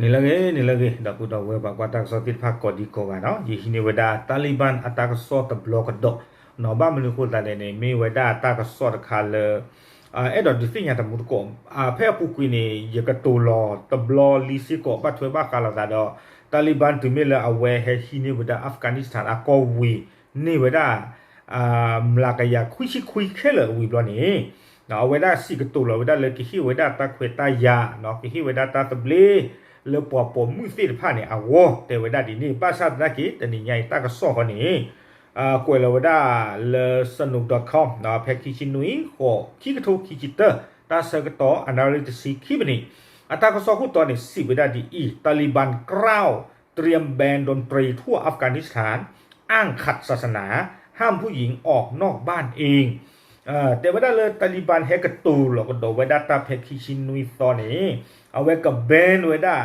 နံၤလၢအဂ့ၤ နံၤလၢအဂ့ၤ ဒီပုၢ်ဒီဝဲၢ်ပှၤကွၢ်တၢ်ကစီၣ်သ့ၣ်တဖၣ်ကိးဒံကိးဂၤနီၤ, ယဟံးန့ၢ်ဝဲဒၣ် Taliban အတၢ်ကစီၣ်တဘျီကဒီးနီၤ, ဘၣ်မနုၤအဃိသတးလဲၣ်န့ၣ် မ့ၢ်ဝဲဒၣ်တၢ်ကစီၣ်တခါလၢ အဲၣ်ဒိးဒုးသ့ၣ်ညါတမူတကိး ဖဲအပူၤကွံာ်န့ၣ် ယကတိၤလီၤတဘျီလံစ့ၢ်ကီး ဘၣ်ထွဲဘၣ်ဃးလိာ်သးဒီး Taliban တုၤမ့ၢ်လၢအဝဲဟဲဟံးန့ၢ်ဝဲဒၣ် Afghanistan အကီၢ်ဝံၤန့ၢ်ဝဲဒၣ် မျးကယၤခွံဆံခွံခဲလၢာ်ဝံၤဘျီန့ၣ် အဝဲဒၣ်စံးကတိၤလီၤဝဲဒၣ်လၢကဟ့ၣ်ဝဲဒၣ်တၢ်ခွဲးတၢ်ယာ်နီၤ, ကဟ့ၣ်ဝဲဒၣ်တၢ်သဘျ့ လၢပှၤပိာ်မုၣ်သ့ၣ်တဖၣ်န့ၣ်အဂီၢ် တဲဝဲဒၣ်ဒ်န့ၣ်, ဘၣ်ဆၣ်သနာ်က့ တနံၤညါအံၤတၢ်ကစီၣ်ဃီန့ၣ် ကွဲးလီၤဝဲဒၣ်လၢ Snow dot com နီၤ, ဖဲခံဆံနွံ ဃိး ခံကထိခံဆံတၢ တၢ်ဆၢကတီၢ် အနၣ်ရံၣ်တဆံခံမံးနံး, အတၢ်ကစီၣ်ခိၣ်တီန့ᣣ် စံးဝဲဒၣ်ဒ်အံၤ, Taliban กล่าว เตรียมแบนดนตรีทั่วอัฟกานิสถาน อ้างขัดศาสนา ห้ามผู้หญิงออกนอกบ้านเอง တဲဝဲဒၣ်လၢ Taliban ဟဲကတိၤလီၤကဒီးဝဲဒၣ်တၢ်ဖဲခံဆံနွံသီန့ၣ် အဝဲက ban ဝဲဒၣ်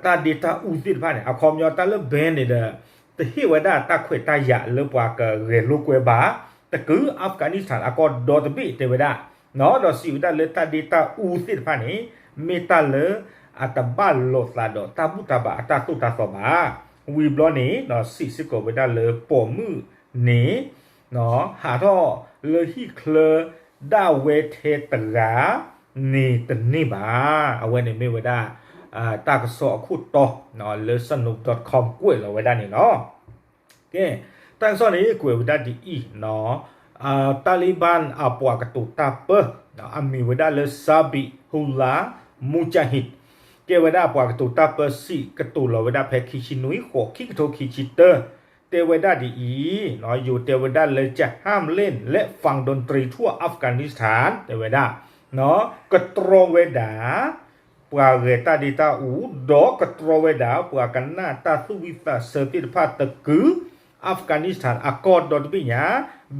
တၢ်ဒ့တၢ်အူသ့ၣ်တဖၣ်န့ၣ်, အခီပညီတၢ်လၢ ban န့ၣ်ဒီး တဟ့ၣ်ဝဲဒၣ်တၢ်ခွဲးတၢ်ယာ်လၢပှၤကဂဲၤလိာ်ကွဲဘၣ်, တကုး Afghanistan အကီၢ်ဒီတဘ့ၣ်တဲဝဲဒၣ်, ဒီးစံးဝဲဒၣ်လၢတၢ်ဒ့တၢ်အူသ့ၣ်တဖၣ်န့ၣ် မ့ၢ်တၢ်လၢအတဘၣ်လိာ်သးဒီးတၢ်ဘူၣ်တၢ်ဘါအတၢ်သိၣ်တၢ်သီဘၣ်. ဝံၤဘျီန့ၣ် စံးစ့ၢ်ကီးဝဲဒၣ်လၢပိာ်မုၣ်န့ၣ် ဟးထီၣ်လၢဟံၣ်ချၢဒၣ်ဝဲထဲတဂၤန့ၣ်တန့ၢ်ဘၣ်. အဝဲန့ၣ်မ့ၢ်ဝဲဒၣ် တၢ်ကစီၣ်အခိၣ်တီ လၢ Snow dot com ကွဲးလီၤဝဲဒၣ်န့ၣ်လီၤ. ကဲ, တၢ်ကစီၣ်န့ၣ်ကွဲးဝဲဒၣ်ဒ်အံၤ, Taliban အပှၤကတိၤတၢ်ပၢ အမံၤဝဲဒၣ်လၢ Zabihullah Mujahid ကဲဝဲဒၣ်ပှၤကတိၤတၢ်ပၢ စံးကတိၤလီၤဝဲဒၣ်ဖဲခံဆံနွံ ဃိး ခံကထိခံဆံတၢ တဲဝဲဒၣ်ဒ်အံၤ, ယိၤတဲဝဲဒၣ်လၢ จะห้ามเล่นและฟังดนตรีทั่วอัฟกานิสถาน တဲဝဲဒၣ် ကတြီဝဲဒၣ် ပှၤဂဲၤတၢ်ဒ့တၢ်အူ ဒီးကတြီဝဲဒၣ် ပှၤကနၣ်တၢ်သူၣ်ဝံၣ်သးဆၢသ့ၣ်တဖၣ်တကုး Afghanistan အကီၢ်ဒီတဘ့ၣ်ညါ,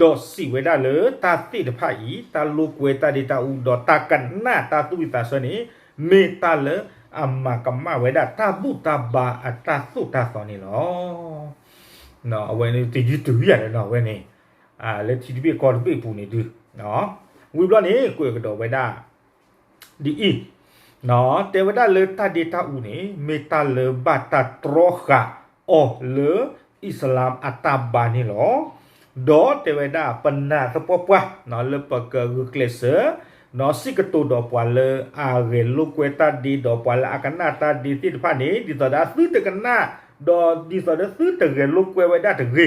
ဒီးစံးဝဲဒၣ်လၢတၢ်သ့ၣ်တဖၣ်အံၤ တၢ်လိာ်ကွဲတၢ်ဒ့တၢ်အူ ဒီးတၢ်ကနၣ်တၢ်သူၣ်ဝံၣ်သးဆၢန့ၣ် မ့ၢ်တၢ်လၢအမၤကမၣ်ဝဲဒၣ်တၢ်ဘူၣ်တၢ်ဘါအတၢ်သိၣ်တၢ်သီန့ၣ်လီၤ. အဝဲန့ၣ်တယုၢ်တုၤယၤလၢနီၤ အဝဲန့ၣ် လၢထံတဘ့ၣ်ကီၢ်တဘ့ၣ်အပူၤန့ၣ်ဒုး, ဝံၤဘျီန့ၣ် ကွဲးကဒီးဝဲဒၣ် ဒ်အံၤ, တဲဝဲဒၣ်လၢတၢ်ဒ့တၢ်အူန့ၣ် မ့ၢ်တၢ်လၢဘၣ်တၢ်တြီဃာ်အီၤလၢ အံၣ်စလၣ်အတၢ်ဘါန့ၣ်လီၤ. ဒီးတဲဝဲဒၣ်ပနာ်သပှၢ်ပှၢ် လၢပကဂုာ်ကျဲးစၢး စံးကတိၤဒီးပှၤလၢအဂဲၤလိာ်ကွဲတၢ်ဒ့ ဒီးပှၤလၢအကနၣ်တၢ်ဒ့သ့ၣ်တဖၣ်န့ၣ် ဒ်သိးဒီးသုတကနၣ် ဒီးဒ်သိးဒီးသုတဂဲၤလိာ်ကွဲဝဲဒၣ်တဂ့ၤ.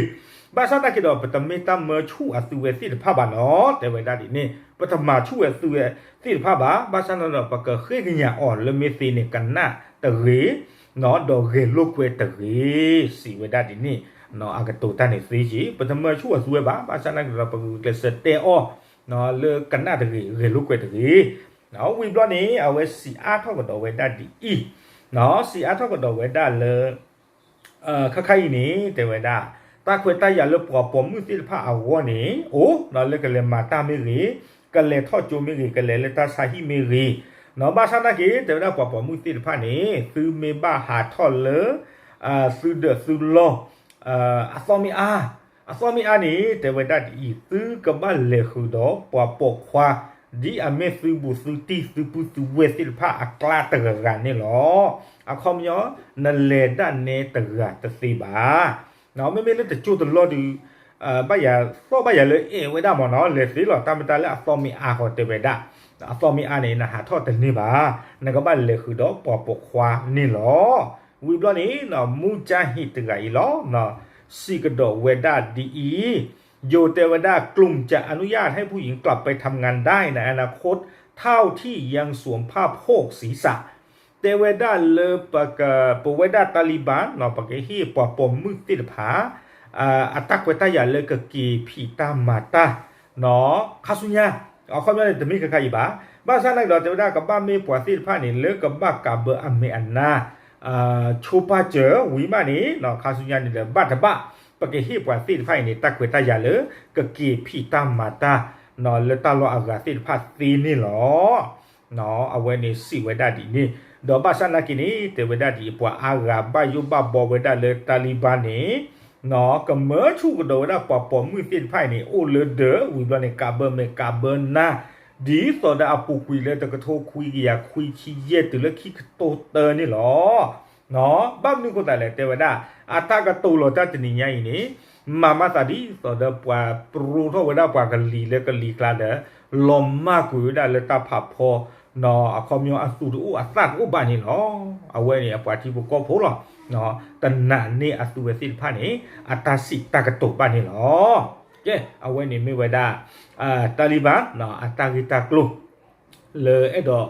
ဘၣ်ဆၣ်သနာ်က့ဒီး ပတမ့ၢ်တၢ်မၢဆူၣ်အသုဝဲသ့ၣ်တဖၣ်ဘၣ်နီၤ တဲဝဲဒၣ်ဒ်န့ၣ် ပတမၤဆူၣ်ဝဲသုဝဲသ့ၣ်တဖၣ်ဘၣ်. ဘၣ်ဆၣ်န့ၣ်ဒီး ပကဃ့ကညးအီၤလၢမ့ၢ်သ့န့ၣ်ကနၣ်တဂ့ၤ ဒီးဂဲၤလိာ်ကွဲတဂ့ၤ စံးဝဲဒၣ်ဒ်န့ၣ်. အကတိၤတၢ်န့ၣ်သ့က့ၤ ပတမၢဆူၣ်အသုဝဲဘၣ်. ဘၣ်ဆၣ်သနာ်က့ဒီး ပကဂုာ်ကျဲးစၢးတဲအီၤ လၢကနၣ်တဂ့ၤ ဂဲၤလိာ်ကွဲတဂ့ၤ. ဝံၤဘျီန့ၣ် အဝဲစံးအါထီၣ်ကဒီးဝဲဒၣ်ဒ်အံၤ, စံးအါထီၣ်ကဒီးဝဲဒၣ်လၢ ခါခါအံၤန့ၣ် တဲဝဲဒၣ် တၢ်ခွဲးတၢ်ယာ်လၢပှၤပိာ်မုၣ်သ့ၣ်တဖၣ်အဂီၢ်န့ၣ် အိၣ်လၢကလဲၤမၤတၢ်မ့ၢ်ဂ့ၤ, ကလဲၤထီၣ်ကၠိမ့ၢ်ဂ့ၤ, ကလဲၤလၢတၢ်ဆါဟံၣ်မ့ၢ်ဂ့ၤ, ဘၣ်ဆၣ်သနာ်က့ တဲဝဲဒၣ်ပှၤပိာ်မုၣ်သ့ၣ်တဖၣ်န့ၣ် သုမ့ၢ်ဘၣ်ဟးထီၣ်လၢ သုဒၢးသုလီၢ် အသီမ့ၢ်အါ, အသီမ့ၢ်အါန့ၣ် တဲဝဲဒၣ်ဒ်အံၤ, သုကဘၣ်လဲၤဃုာ်ဒီးပှၤပိာ်ခွါ ဒ်အမ့ၢ်သုဘူးသုတံၢ် သုပုၢ်သုဝဲၢ်သ့ၣ်တဖၣ်အကျါတဂၤဂၤန့ၣ်လီၤ. အခီပညီ နလဲၤဒၣ်နဲတဂၤတသ့ဘၣ်. မ့မ့ၢ်လၢတကၠိတလီၢ်ဒီး ဘၣ်ယၤသီၣ်ဘၣ်ယၤလၢအဲၣ်ဝဲဒၣ်မ့ၢ်နီၤ လဲၤသ့လီၤ. တၢ်မ့ၢ်တၢ်လၢအသီမ့ၢ်အါဃီတဲဝဲဒၣ်, အသီမ့ၢ်အါန့ၣ် နဟးထီၣ်တန့ၢ်ဘၣ်, နကဘၣ်လဲၤဃုာ်ဒီးပှၤပိာ်ခွါန့ၣ်လီၤ. ဝံၤဘျီန့ၣ် မူကၠၢ်ဟံၣ်တဂၤအံၤလီၤ စံးကဒီးဝဲဒၣ်ဒ်အံၤ, ယိၤတဲဝဲဒၣ် กลุ่มจะอนุญาตให้ผู้หญิงกลับไปทำงานได้ในอนาคต เท่าที่ยังสวมผ้าโพกศีรษะ တဲဝဲဒၣ်လၢ ပဝဲဒၣ် Taliban ပကဟ့ၣ်ပှၤပိာ်မုၣ်သ့ၣ်တဖၣ် အတၢ်ခွဲးတၢ်ယာ်လၢကက့ၤဖံးတၢ်မၤတၢ် ခါဆူညါ, အခီပညီန့ၣ် တမ့ၢ်ခဲခါအံၤဘၣ်. ဘၣ်ဆၣ်သနာ်က့ဒီး တဲဝဲဒၣ်ကဘၣ်မ့ၢ်ပှၤသ့ၣ်တဖၣ်န့ၣ် လၢကဘၣ်ကးဘၢအမဲာ်အနါ ဆိပာ်စၢၤဝံၤမးန့ၣ် ခါဆူညါန့ၣ်ဒီး ဘၣ်တဘၣ် ပကဟ့ၣ်ပှၤသ့ၣ်တဖၣ်အံၤန့ၣ် တၢ်ခွဲးတၢ်ယာ်လၢ ကက့ၤဖံးတၢ်မၤတၢ် လၢတၢ်လီၢ်အဂၤသ့ၣ်တဖၣ်သ့န့ၣ်လီၤ. အဝဲန့ၣ်စံးဝဲဒၣ်ဒ်န့ၣ်, ဒီးဘၣ်ဆၣ်သနာ်က့န့ၣ် တဲဝဲဒၣ်ဒ်အံၤ ပှၤအါဂၤဘၣ်ယိၣ်ဘၣ်ဘီဝဲဒၣ်လၢ Taliban န့ၣ် ကမၢဆူၣ်ကဒီးဝဲဒၣ်ပှၤပိာ်မုၣ်သ့ၣ်တဖၣ်အံၤန့ၣ် အိၣ်လၢဒၢးဝံၤဘျီန့ၣ် ကးဘၢမဲာ်ကးဘၢနါ ဒ်သိးဒီးအပူၤကွံာ်လၢတကထိခွံကယၤခွံဆံယဲၢ်တုၤလၢခံကထိတၢန့ၣ်လီၤ. ဘၣ်မနုၤအဃိသတးလဲၣ် တဲဝဲဒၣ် အတၢ်ကတိၤလီၤတၢ်တနံၤညါအံၤန့ၣ် မၤမၤသးဒ်သိးဒီးပှၤပြိထီၣ်ဝဲဒၣ်ပှၤကလံၤလၢကလံၤကျါဒီး လီၤမၢ်ကွံာ်ဝဲဒၣ်လၢတၢ်ဖးဖီ အခီပညီအသူၣ်တအိၣ်အသးတအိၣ်ဘၣ်န့ၣ်လီၤ. အဝဲန့ၣ်အပှၤထံဖိကီၢ်ဖိလီၤ. တနာ်န့ၢ်အသုဝဲသ့ၣ်တဖၣ်န့ၣ် အတၢ်စံးတၢ်ကတိၤဘၣ်န့ၣ်လီၤ. ကဲ အဝဲန့ၣ်မ့ၢ်ဝဲဒၣ် Taliban အတၢ်ဂ့ၢ်တၢ်ကျိၤ လၢအဲၣ်ဒိး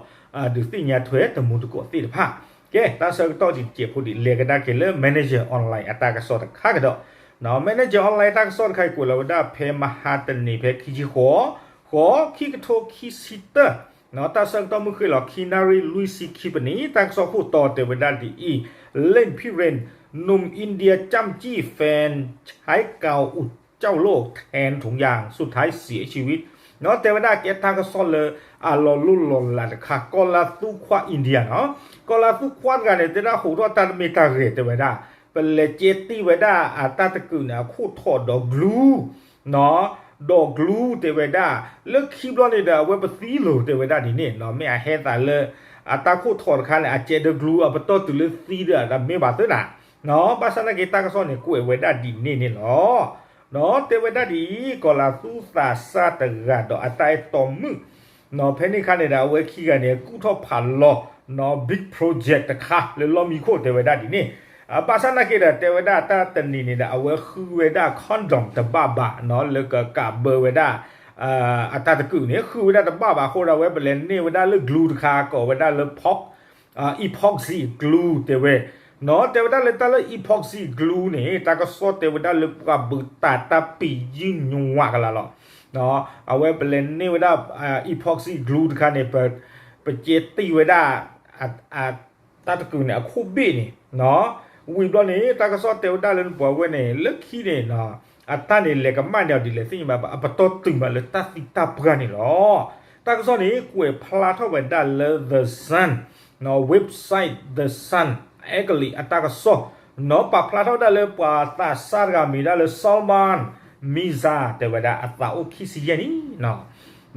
ဒုးသ့ၣ်ညါထွဲတမူတကိးသ့ၣ်တဖၣ်. ကဲ တၢ်ဆၢကတီၢ်ဒံးတစဲးဖိဒံး လဲၤကဒါက့ၤလၢ Manager Online အတၢ်ကစီၣ်တခါကဒီး. Manager Online တၢ်ကစီၣ်တခါအံၤ ကွဲးလီၤဝဲဒၣ်ဖဲမဟါတနံၤ ဖဲခံဆံဃိး ဃိး ခံကထိခံဆံတၢ တၢ်ဆၢကတီၢ်မုၢ်ဃ့ၢ်လီၤ ခံနၣ်ရံၣ်လွံၢ်ဆံခံပနံၣ် တၢ်ကစီၣ်ခိၣ်တီတဲဝဲဒၣ်ဒ်အံၤ, เล่นพิเรน หนุ่มอินเดียจ้ำจี้แฟนใช้กาวอุดเจ้าโลกแทนถุงยาง สุดท้ายเสียชีวิต တဲဝဲဒၣ်ကဲတၢ်ကစီၣ်လၢ အလီၤလိၢ်လီၤလးတခါ ကီၢ်လါသူခွါ India နီၤ, ကီၢ်လါသူခွါတဂၤန့ၣ် တဲဒၣ်ဟူးထီၣ်တၢ်တမ့ၢ်တၢ်ဂဲၤ တဲဝဲဒၣ် ပလဲၤကဲတံၢ်ဝဲဒၣ်အတၢ်တကုာ်န့ၣ် အခိၣ်ထီၣ်ဒီး glue နီၤ, ဒီး glue တဲဝဲဒၣ် လၢခံဘျီန့ၣ်ဒီး အဝဲပသံလိၤ တဲဝဲဒၣ်ဒ်န့ၣ်နီၤ, မ့ၢ်အဟဲသးလၢ အတၢ်ခိၣ်ထီၣ်တခါန့ၣ် အကဲဒီး glue အပတီၢ်တုၤလၢသံဒီး တမ့ၢ်ဘၣ်သ့ၣ်နၤ, ဘၣ်ဆၣ်သနာ်က့ တၢ်ကစီၣ်န့ၣ် ကွဲးဝဲဒၣ်ဒ်န့ၣ်န့ၣ်လီၤ. နီၤ တဲဝဲဒၣ်ဒ်အံၤ ကီၢ်လၤသူသးစၢ်တဂၤဒီးအတၢ်အဲၣ်တီမုၣ် နီၤ ဖဲန့ၣ်ခါန့ၣ်ဒီး အဝဲခံဂၤန့ၣ် ကူၣ်ထီၣ်ဖးလီၤ နီၤ big project တခါလၢလီၢ်မံခိၣ် တဲဝဲဒၣ်ဒ်န့ၣ်, ဘၣ်ဆၣ်သနာ်က့ဒီး တဲဝဲဒၣ်တၢ်တနံၤန့ၣ်ဒီး အဝဲဃုဝဲဒၣ် condom တဘၣ်ဘၣ် နီၤ လၢကကးဘၢဝဲဒၣ် အတၢ်တကုာ်န့ၣ် ဃုဝဲဒၣ်တဘၣ်ဘၣ်အဃိဒီး အဝဲပလဲၤန့ၢ်ဝဲဒၣ်လၢ glue တခါ ကိးဝဲဒၣ်လၢ epoxy glue တဲဝဲ, နီၤ တဲဝဲဒၣ်လၢတၢ်လၢ epoxy glue န့ၣ် တၢ်ကစီၣ်တဲဝဲဒၣ်လၢပှၤဘုးတၢ်တၢ်ပံာ်ယုၢ်ညွးကလးလီၤ. အဝဲပလဲၤန့ၢ်ဝဲဒၣ် epoxy glue တခါန့ၣ် ပကဲတံၢ်ဝဲဒၣ် တၢ်တကုာ်န့ၣ် အခိၣ်ဘ့ၣ်န့ၣ်, ဝံၤဘျီန့ၣ် တၢ်ကစီၣ်တဲဝဲဒၣ်လၢနပှၤဝဲန့ၣ် လၢခံန့ၣ် အတၢ်န့ၣ်လဲၤကမၣ်န့ၢ်အီၤဒ်လဲၣ်သ့ၣ်ညါဘၣ် အပတီၢ်တုၤမးလၢတၢ်သံတၢ်ပှၢ်န့ၣ်လီၤ. တၢ်ကစီၣ်န့ၣ် ကွဲးဖျါထီၣ်ဝဲဒၣ်လၢ The Sun နီၤ website The Sun အဲကလံးအတၢ်ကစီၣ်, နီၤ ပာ်ဖျါထီၣ်ဝဲဒၣ်လၢပှၤသးစၢ်တဂၤမ့ၢ်ဒၣ်လၢ Salman Mirza တဲဝဲဒၣ်အသးအိၣ်ခံဆံယဲၢ်နံၣ်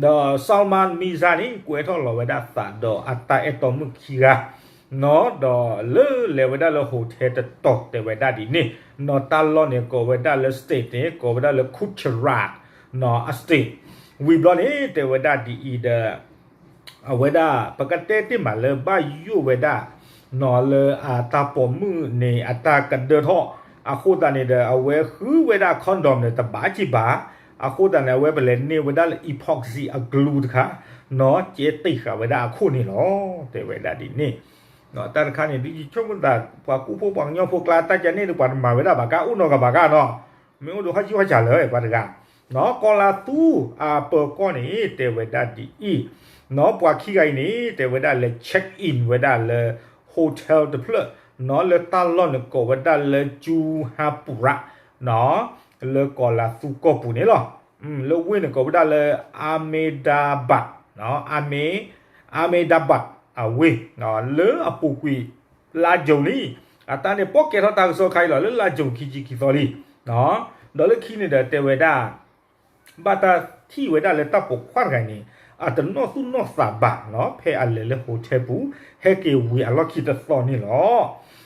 ဒီး Salman Mirza န့ၣ် ကွဲးထီၣ်လီၤဝဲဒၣ်သးဒီးအတၢ်အဲၣ်တီမုၣ်ခံဂၤ, နီၤ ဒီးလၢလဲၤဝဲဒၣ်လၢ hotel တတီၤ တဲဝဲဒၣ်ဒ်န့ၣ်, နီၤ တၢ်လီၢ်န့ၣ် ကိးဝဲဒၣ်လၢ state န့ၣ် ကိးဝဲဒၣ်လၢ Gujarat နီၤ အ state, ဝံၤဘျီန့ၣ် တဲဝဲဒၣ်ဒ်အံၤဒီး အဝဲဒၣ် ပကတဲတ့ၢ်မးလၢဘၣ်ယိၣ်ဝဲဒၣ် နီၤ လၢအတၢ်ပိာ်မုၣ်န့ၣ် အတၢ်ကဒၢထီၣ်, အဃိသတးန့ၣ်ဒီး အဝဲဃုဝဲဒၣ် condom န့ၣ် တဘၣ်ကံၢ်ဘၣ်, အဃိသတးန့ၣ် အဝဲပလဲၤန့ၢ်ဝဲဒၣ်လၢ epoxy အ glue တခါ, နီၤ ကဲတံၢ်ဃာ်ဝဲဒၣ်အခိၣ်န့ၣ်လီၤ. တဲဝဲဒၣ်ဒ်န့ၣ်, တၢ်တခါန့ၣ် ဒ်ယဆိကမိၣ်သး ပှၤကူၣ်ဖိပှၤကညီဖိကျါ တၢ်ကန့ၣ်ဒီး ပှၤတမၤဝဲဒၣ်ဘၣ်ကါ အိၣ်နီတဂၤဘၣ်ကါနီၤ, မ့ၢ်အိၣ်ဒီးဟီၣ်ကၠံဟီၣ်ကၠၤလၢၤ ပှၤတဂၤ နီၤ ကီၢ်လါသူအပၢၤကီၢ်န့ၣ် တဲဝဲဒၣ်ဒ်အံၤ, နီၤ ပှၤခံဂၤအံၤန့ၣ် တဲဝဲဒၣ်လဲၤ check in ဝဲဒၣ်လၢ hotel တဖျၢၣ်, နီၤ လၢတၢ်လီၢ်န့ၣ်ကိးဝဲဒၣ်လၢ Juhapura နီၤ လၢကီၢ်လါသူကီၢ်ပူၤန့ၣ်လီၤ. လၢဝ့ၢ်န့ၣ်ကိးဝဲဒၣ်လၢ Ahmedabad, နီၤ Ahmed, Ahmedabad အဝ့ၢ်, လၢအပူၤကွံာ် လါယူၤလံ, အတၢ်န့ၣ် ပီၣ်ကဲထီၣ်တၢ်ကစီၣ်ခါအံၤလီၤ လၢလါယူၤခံဆံခံသီလံ, ဒီးလၢခံန့ၣ်ဒီးတဲဝဲဒၣ် ဘၣ်တၢ်ထံၣ်ဝဲဒၣ်လၢတၢ်ပိာ်ခွါတဂၤန့ၣ် အတနီၣ်သူၣ်နီၣ်သးဘၣ်နီၤ ဖဲအလဲၤလၢ hotel ပူၤ ဟဲက့ၤဝံၤအလီၢ်ခံတသီန့ၣ်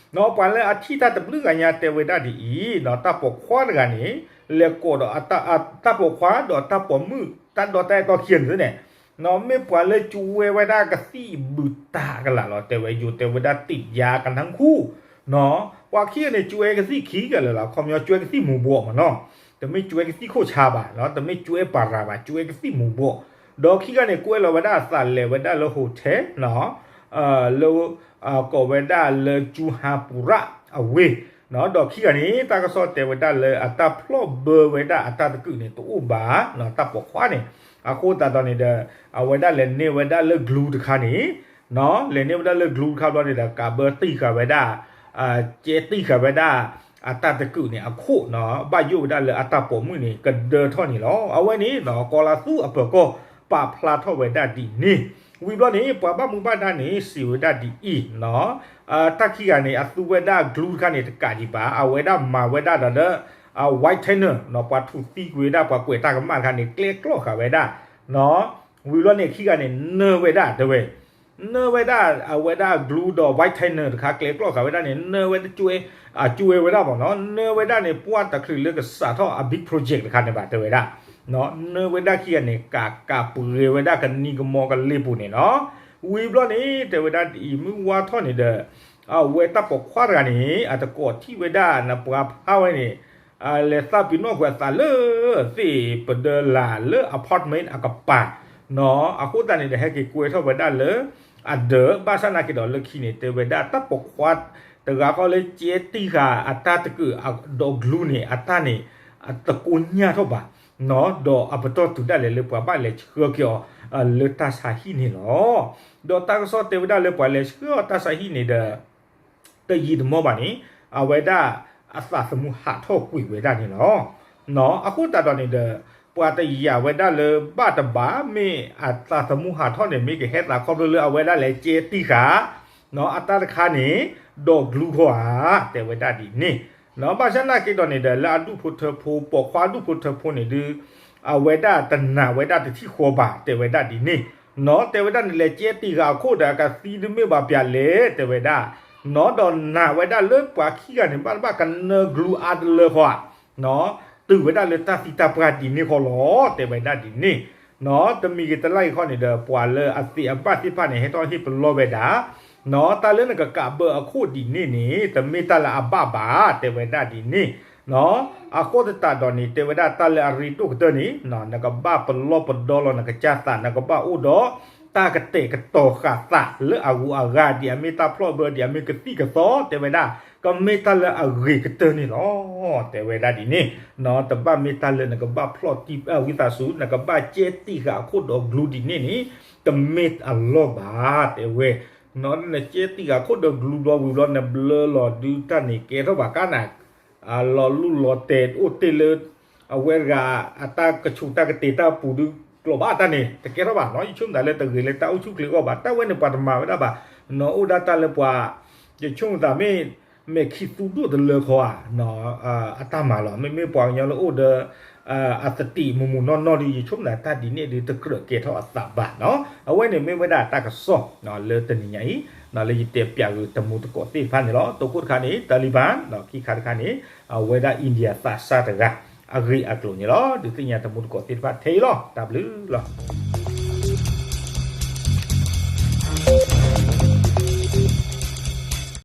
လီၤ. နီၤ ပှၤလၢအထံၣ်တၢ်တဘျုးဂၤညါတဲဝဲဒၣ်ဒ်အံၤ, နီၤ တၢ်ပိာ်ခွါတဂၤန့ၣ် လဲၤကိးဒီး တၢ်ပိာ်မုၣ် တၢ်ဒိးတၢ်အဲၣ်တီခံဂၤန့ၣ် နီၤ မ့ၢ်ပှၤလၢကၠူဝဲဝဲဒၣ်ကသံၣ်ဘုးတၢ်ကလာ်လီၤ တဲဝဲယိၤ တဲဝဲဒၣ် ติดยากันทั้งคู่ နီၤ ပှၤခံဂၤန့ၣ် ကၠူဝဲကသံၣ်ခံကလာ်လီၤ ခီပညီကၠူဝဲကသံၣ်မူၤဘှီးမးနီၤ, တမ့ၢ်ကၠူဝဲကသံၣ်ခိၣ်ဆါဘၣ်နီၤ တမ့ၢ်ကၠူဝဲပၤရၤဘၣ် ကၠူဝဲကသံၣ်မူၤဘှီး, ဒီးခံဂၤန့ၣ် ကွဲးလီၤဝဲဒၣ်အသးလဲၤဝဲဒၣ်လၢ hotel နီၤ လၢ ကိးဝဲဒၣ်လၢ ကၠူဟါပူၤရၣ် အဝ့ၢ်, ဒီးခံဂၤန့ၣ် တၢ်ကစီၣ်တဲဝဲဒၣ်လၢအတၢ်ဖျီၣ်ဘၢဝဲဒၣ်အတၢ်တကုာ်န့ၣ် တအိၣ်ဘၣ်နီၤ တၢ်ပိာ်ခွါန့ၣ်, အဃိသတးဒီးန့ၣ်ဒီး အဝဲဒၣ်လဲၤန့ၢ်ဝဲဒၣ်လၢ glue တခါန့ၣ်, နီၤ လဲၤန့ၢ်ဝဲဒၣ်လၢ glue တခါဘျီန့ၣ်ဒီး ကးဘၢတံၢ်ဃာ်ဝဲဒၣ် ကဲတံၢ်ဃာ်ဝဲဒၣ် အတၢ်တကုာ်န့ၣ်အခိၣ်နီၤ ဘၣ်ယိၣ်ဝဲဒၣ်လၢအတၢ်ပိာ်မုၣ်န့ၣ် ကဒၢထီၣ်န့ၣ်လီၤ. အဝဲန့ၣ်နီၤ ကီၤလၤသူအပၢၤကီၢ် ပာ်ဖျါထီၣ်ဝဲဒၣ်ဒ်န့ၣ်, ဝံၤဘျီန့ၣ် ပှၤဘၣ်မူဘၣ်ဒါန့ၣ် စံးဝဲဒၣ်ဒ်အံၤနီၤ, တၢ်ခံဂၤန့ၣ် အသူဝဲဒၣ် glue တခါန့ၣ် တကးဒံးဘၣ် အဝဲဒၣ်မၤဝဲဒၣ်ဒီး whitener နီၤ ပှၤထူးသံကွံာ်ဝဲဒၣ် ပှၤကွဲးတၢ်ကမၣ်တခါန့ၣ် ကျဲကျီၢ်ဃာ်ဝဲဒၣ်နီၤ ဝံၤဘျီန့ၣ် ခံဂၤန့ၣ် နၢဝဲဒၣ်တဲဝဲ, နၢဝဲဒၣ် အဝဲဒၣ် glue ဒီး white thinner တခါ ကျဲကျီၢ်ဃာ်ဝဲဒၣ်န့ၣ် နၢဝဲတကွဲ, အကွဲဝဲဒၣ်မ့ၢ်နီၤ, နၢဝဲဒၣ်န့ၣ် ပှၢ်တချုးလၢကစးထီၣ်အ big project တခါန့ၣ်ဘၣ် တဲဝဲဒၣ်, နၢဝဲဒၣ်ခံဂၤန့ၣ် ကးကးပှဲၤဝဲဒၣ်ကနံကမီၤကလ့ပူၤန့ၣ်နီၤ, ဝံၤဘျီန့ၣ် တဲဝဲဒၣ်ဒ်အံၤ မုၢ်ဝါထီၣ်န့ၣ်ဒီး အဝဲတၢ်ပိာ်ခွါတဂၤန့ၣ် အတကိးထံၣ်ဝဲဒၣ်နပှၤဖးဝဲန့ၣ် လဲၤသးပ့ၤနီၣ်ကွံာ်အသးလၢ သ့ၣ်ပဒၢလၢ်လၢ apartment အကပၤ နီၤ, အဃိသတးန့ၣ်ဒီး ဟဲက့ၤကွဲထီၣ်ဝဲဒၣ်လၢ အဒၢး ဘၣ်ဆၣ်နာ်က့ၤဒီးလၢခံန့ၣ် တဲဝဲဒၣ်တၢ်ပိာ်ခွါတဂၤဃီလၢကဲတံၢ်ဃာ်အတၢ်တကုးဒီး glue န့ၣ် အတၢ်န့ၣ် အတကိညၢ်ထီၣ်ဘၣ်, နီၤ, ဒီးအပတီၢ်တုၤဒၣ်လဲာ်လၢပှၤဘၣ်လဲၤဆှၢက့ၤအီၤ လၢတၢ်ဆါဟံၣ်န့ၣ်လီၤ. ဒီးတၢ်ကစီၣ်တဲဝဲဒၣ်လၢပှၤလဲၤဆှၢအီၤတၢ်ဆါဟံၣ်န့ၣ်ဒီး တယံာ်တမီၢ်ဘၣ်န့ၣ် အဝဲဒၣ်အသးသမူဟးထီၣ်ကွံာ်ဝဲဒၣ်န့ၣ်လီၤ. နီၤ, အဃိသတးဒီးန့ၣ်ဒီး ပှၤတယာ်ဝဲဒၣ်လၢဘၣ်တဘၣ် မ့ၢ်အသးသမူဟးထီၣ်န့ၣ် မ့ၢ်ကဟဲသးခီဖျိလၢအဝဲဒၣ်လဲၤကဲတံၢ်ဃာ် နီၤ, အတၢ်တခါန့ၣ် ဒီး glue ခီဧါ, တဲဝဲဒၣ်ဒ်န့ၣ်, နီၤ, ဘၣ်ဆၣ်နာ်က့ၤဒီးန့ၣ်ဒီး လၢအဒူၣ်ဖိထၢဖိ ပိာ်ခွါအဒူၣ်ဖိထၢဖိန့ၣ်ဒုး အဝဲဒၣ်တနာ်ဝဲဒၣ်တထံၣ်ဃီဘၣ် တဲဝဲဒၣ်ဒ်န့ၣ်, နီၤ, တဲဝဲဒၣ်န့ၣ် လဲၤကဲတံၢ်ဃာ်အခိၣ်ဒီး အကသံဒုးမ့ၢ်ဘၣ်ပၠးလဲၣ် တဲဝဲဒၣ်, နီၤ, ဒီးနာ်ဝဲဒၣ်လၢပှၤခံဂၤန့ၣ် ဘၣ်တဘၣ်ကနၢ glue အါတလၢဃီဧါ, နီၤ, တုၤဝဲဒၣ်လၢတၢ်သံတၢ်ပှၢ်ဒ်န့ၣ်ဃီလီၤ တဲဝဲဒၣ်ဒ်န့ၣ်, နီၤ, တမံၤဂ့ၤတလါဂ့ၤခီန့ၣ်ဒီး ပှၤလၢအသ့ၣ်အဘၣ်သ့ၣ်တဖၣ်န့ၣ် ဟဲထီၣ်ဟ့ၣ်ပလီၢ်ဝဲဒၣ်, နီၤ, တၢ်လၢနကကးဘၢအခိၣ်ဒ်န့ၣ်န့ၣ် တမ့ၢ်တၢ်လၢအဘၣ်ဘၣ် တဲဝဲဒၣ်ဒ်န့ၣ်, နီၤ, အဃိသတးဒီးန့ၣ် တဲဝဲဒၣ်တၢ်လၢအရ့ဒိၣ်ကတၢၢ်န့ၣ် နီၤ, နကဘၣ်ပလီၢ်ပဒီလီၤနကစၢ်သး နကဘၣ်အိၣ်ဒီး တၢ်ကတဲာ်ကတီၤဃာ်သးလၢအဂုၤအဂၤ ဒ်အမ့ၢ်တၢ်ဖျီၣ်ဘၢ ဒ်အမ့ၢ်ကသံၣ်ကသီ တဲဝဲဒၣ် ကမ့ၢ်တၢ်လၢအဂ့ၤကတၢၢ်န့ၣ်လီၤ တဲဝဲဒၣ်ဒ်န့ၣ်, နီၤ, တဘၣ်မ့ၢ်တၢ်လၢနကဘၣ်ဖျီၣ်တံၢ်ဝံသးစူၤ နကဘၣ်ကဲတံၢ်ဃာ်အခိၣ်ဒီး glue ဒ်န့ၣ်န့ၣ် တမ့ၢ်အလီၢ်ဘၣ် တဲဝဲ, နီၤ, နကဲတံၢ်ဃာ်အခိၣ်ဒီး glue ဘျီဝံၤဘျီ နဘျၢလီၤဒုးတၢ်န့ၣ် ကဲထီၣ်ဘၣ်ကါနၤ လီၤလူၢ်လီၤတဲာ်အိၣ်တ့ၢ်လၢ အဝဲတဂၤ အတၢ်ကဆူးတၢ်ကတ့ၤတၢ်ပူၤဒုး ကျိးဘၣ်တၢ်န့ၣ် တကဲထီၣ်ဘၣ်နီၤ, ယဆိကမိၣ်သးလၢတဂ့ၤလၢတၢ်အိၣ်ဆူၣ်ချ့အဂီၢ်ဘၣ်, တၢ်ဝဲန့ၣ်ပှၤတမၤဝဲဒၣ်ဘၣ်, နီၤ, အိၣ်ဒၣ်တၢ်လၢပှၤ ယဆိကမိၣ်သးမ့ၢ် မဲာ်ခံသူဒိၣ်တလၢဃီဧါ, အတၢ်မၤလီၤ, မ့မ့ၢ်ပှၤကညီလၢအိၣ်ဒီး အသတံၢ်မုာ်မုာ်နီၢ်နီၢ်ဒီး ယဆိကမိၣ်သးတၢ်ဒ်န့ၣ်ဒုး တကြၢးကဲထီၣ်အသးဘၣ်နီၤ, အဝဲန့ၣ်မ့ၢ်ဝဲဒၣ်တၢ်ကစီၣ် လၢတနံၤညါအံၤ လၢယတဲပၠးဂ့ၤတမူတကိးသ့ၣ်တဖၣ်န့ၣ်လီၤ, တိခိၣ်တခါန့ၣ် Taliban ဒီးခံခါတခါန့ၣ် အဝဲဒၣ် India သးစၢ်တဂၤ အဂ့ၢ်အကျိၤန့ၣ်လီၤ, ဒုးသ့ၣ်ညါတမူတကိးသ့ၣ်တဖၣ်ထဲအံၤလီၤ, တၢ်ဘျုးလီၤ.